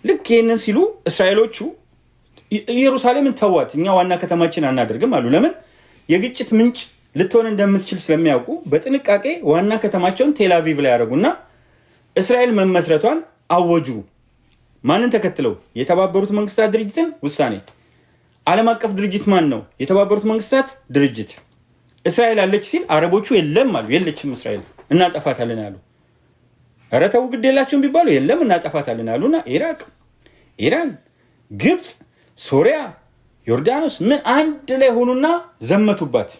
ልክ ይህንን ሲሉ እስራኤሎቹ ኢየሩሳሌምን ተዋት፣ እኛ ዋና ከተማችን አናደርግም አሉ። ለምን? የግጭት ምንጭ ልትሆን እንደምትችል ስለሚያውቁ በጥንቃቄ ዋና ከተማቸውን ቴልአቪቭ ላይ ያደረጉና እስራኤል መመስረቷን አወጁ። ማንን ተከትለው? የተባበሩት መንግስታት ድርጅትን ውሳኔ። ዓለም አቀፍ ድርጅት ማን ነው? የተባበሩት መንግስታት ድርጅት። እስራኤል አለች ሲል አረቦቹ የለም አሉ። የለችም እስራኤል፣ እናጠፋታለን አሉ። ኧረ ተው ግድ የላችሁም ቢባሉ የለም እናጠፋታለን አሉና ኢራቅ፣ ኢራን፣ ግብፅ፣ ሶሪያ፣ ዮርዳኖስ ምን አንድ ላይ ሆኑና ዘመቱባት።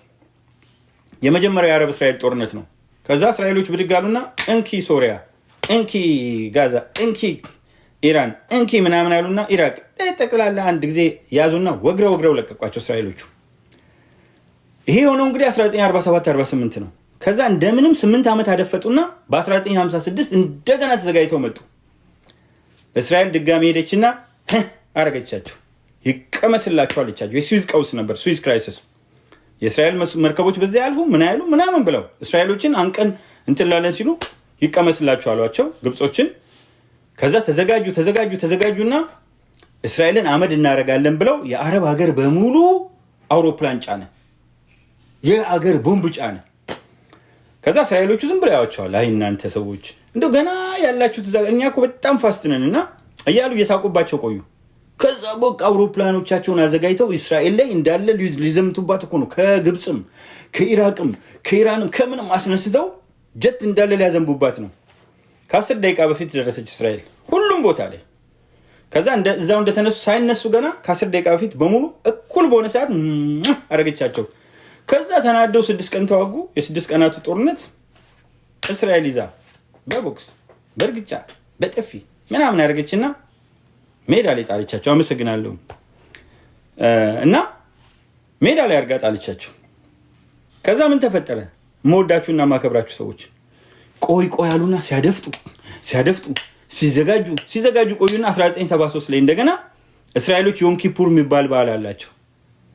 የመጀመሪያው የአረብ እስራኤል ጦርነት ነው። ከዛ እስራኤሎች ብድግ አሉና እንኪ ሶሪያ፣ እንኪ ጋዛ፣ እንኪ ኢራን፣ እንኪ ምናምን አሉና ኢራቅ ጠቅላላ አንድ ጊዜ ያዙና ወግረው ወግረው ለቀቋቸው እስራኤሎቹ። ይሄ የሆነው እንግዲህ 1947 48 ነው። ከዛ እንደምንም 8 ዓመት አደፈጡና በ1956 እንደገና ተዘጋጅተው መጡ። እስራኤል ድጋሚ ሄደችና አረገቻቸው። ይቀመስላቸው አለቻቸው። የስዊዝ ቀውስ ነበር፣ Suez Crisis። የእስራኤል መርከቦች በዚያ ያልፉ ምን አይሉ ምናምን ብለው እስራኤሎችን አንቀን እንትላለን ሲሉ ይቀመስላቸው አሏቸው ግብጾችን። ከዛ ተዘጋጁ ተዘጋጁ ተዘጋጁና እስራኤልን አመድ እናደርጋለን ብለው የአረብ ሀገር በሙሉ አውሮፕላን ጫነ፣ የአገር ቦምብ ጫነ። ከዛ እስራኤሎቹ ዝም ብለው ያዋቸዋል። አይ እናንተ ሰዎች እንደው ገና ያላችሁት እዛ፣ እኛ እኮ በጣም fast ነን እና እያሉ እየሳቁባቸው ቆዩ። ከዛ በቃ አውሮፕላኖቻቸውን አዘጋጅተው እስራኤል ላይ እንዳለ ሊዘምቱባት እኮ ነው። ከግብፅም ከኢራቅም ከኢራንም ከምንም አስነስተው ጀት እንዳለ ሊያዘንቡባት ነው። ከ10 ደቂቃ በፊት ደረሰች እስራኤል ሁሉም ቦታ ላይ። ከዛ እዛው እንደተነሱ ሳይነሱ ገና ከ10 ደቂቃ በፊት በሙሉ እኩል በሆነ ሰዓት አረገቻቸው። ከዛ ተናደው 6 ቀን ተዋጉ። የ6 ቀናቱ ጦርነት እስራኤል ይዛ በቦክስ በእርግጫ በጥፊ ምናምን ያደረገችና ሜዳ ላይ ጣለቻቸው። አመሰግናለሁ። እና ሜዳ ላይ አድርጋ ጣለቻቸው። ከዛ ምን ተፈጠረ? መወዳችሁና ማከብራችሁ ሰዎች ቆይ ቆይ አሉና ሲያደፍጡ ሲያደፍጡ ሲዘጋጁ ሲዘጋጁ ቆዩና 1973 ላይ እንደገና እስራኤሎች ዮም ኪፑር የሚባል በዓል አላቸው።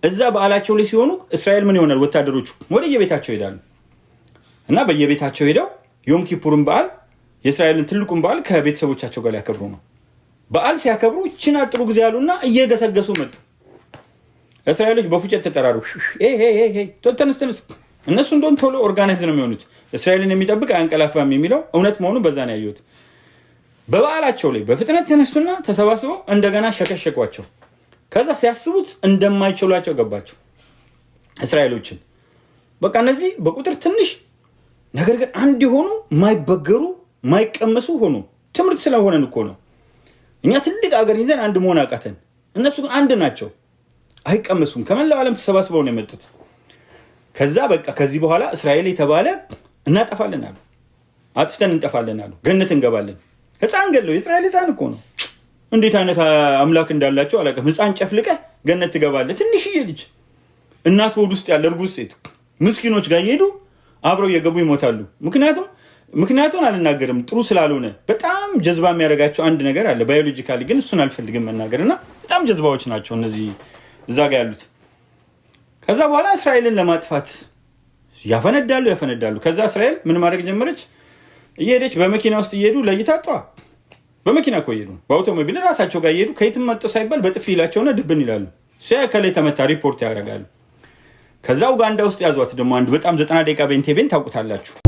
እዛ በዓላቸው ላይ ሲሆኑ እስራኤል ምን ይሆናል? ወታደሮቹ ወደ የቤታቸው ይሄዳሉ እና በየቤታቸው ሄደው ዮም ኪፑርን በዓል የእስራኤልን ትልቁን በዓል ከቤተሰቦቻቸው ጋር ሊያከብሩ ነው። በዓል ሲያከብሩ ይህችን ጥሩ ጊዜ ያሉና እየገሰገሱ መጡ። እስራኤሎች በፉጨት ተጠራሩ። ተነስ ተነስ። እነሱ እንደሆን ቶሎ organize ነው የሚሆኑት። እስራኤልን የሚጠብቅ አያንቀላፋም የሚለው እውነት መሆኑን በዛ ነው ያየሁት። በበዓላቸው ላይ በፍጥነት ተነሱና ተሰባስበው እንደገና ሸከሸኳቸው። ከዛ ሲያስቡት እንደማይችሏቸው ገባቸው እስራኤሎችን። በቃ እነዚህ በቁጥር ትንሽ ነገር ግን አንድ የሆኑ ማይበገሩ ማይቀመሱ ሆኑ። ትምህርት ስለሆነን እኮ ነው። እኛ ትልቅ ሀገር ይዘን አንድ መሆን አቃተን። እነሱ ግን አንድ ናቸው፣ አይቀመሱም። ከመላው ዓለም ተሰባስበው ነው የመጡት። ከዛ በቃ ከዚህ በኋላ እስራኤል የተባለ እናጠፋለን አሉ። አጥፍተን እንጠፋለን አሉ። ገነት እንገባለን። ህፃን ገለው፣ የእስራኤል ህፃን እኮ ነው። እንዴት አይነት አምላክ እንዳላቸው አላውቅም። ህፃን ጨፍልቀህ ገነት ትገባለህ። ትንሽዬ ልጅ እናት ሆድ ውስጥ ያለ እርጉዝ ሴት ምስኪኖች ጋር እየሄዱ አብረው እየገቡ ይሞታሉ። ምክንያቱን አልናገርም ጥሩ ስላልሆነ በጣም ጀዝባ የሚያደርጋቸው አንድ ነገር አለ biologically፣ ግን እሱን አልፈልግም መናገር እና በጣም ጀዝባዎች ናቸው እነዚህ እዛ ጋ ያሉት። ከዛ በኋላ እስራኤልን ለማጥፋት ያፈነዳሉ ያፈነዳሉ። ከዛ እስራኤል ምን ማድረግ ጀመረች? እየሄደች በመኪና ውስጥ እየሄዱ ለይታ ጧ በመኪና እኮ እየሄዱ በአውቶሞቢል ራሳቸው ጋር እየሄዱ ከየትም መጡ ሳይባል በጥፊ ይላቸውና ድብን ይላሉ። ሲያ ከላይ ተመታ ሪፖርት ያደርጋሉ። ከዛ ኡጋንዳ ውስጥ ያዟት ደግሞ አንድ በጣም 90 ደቂቃ በኢንቴቤን ታውቁታላችሁ።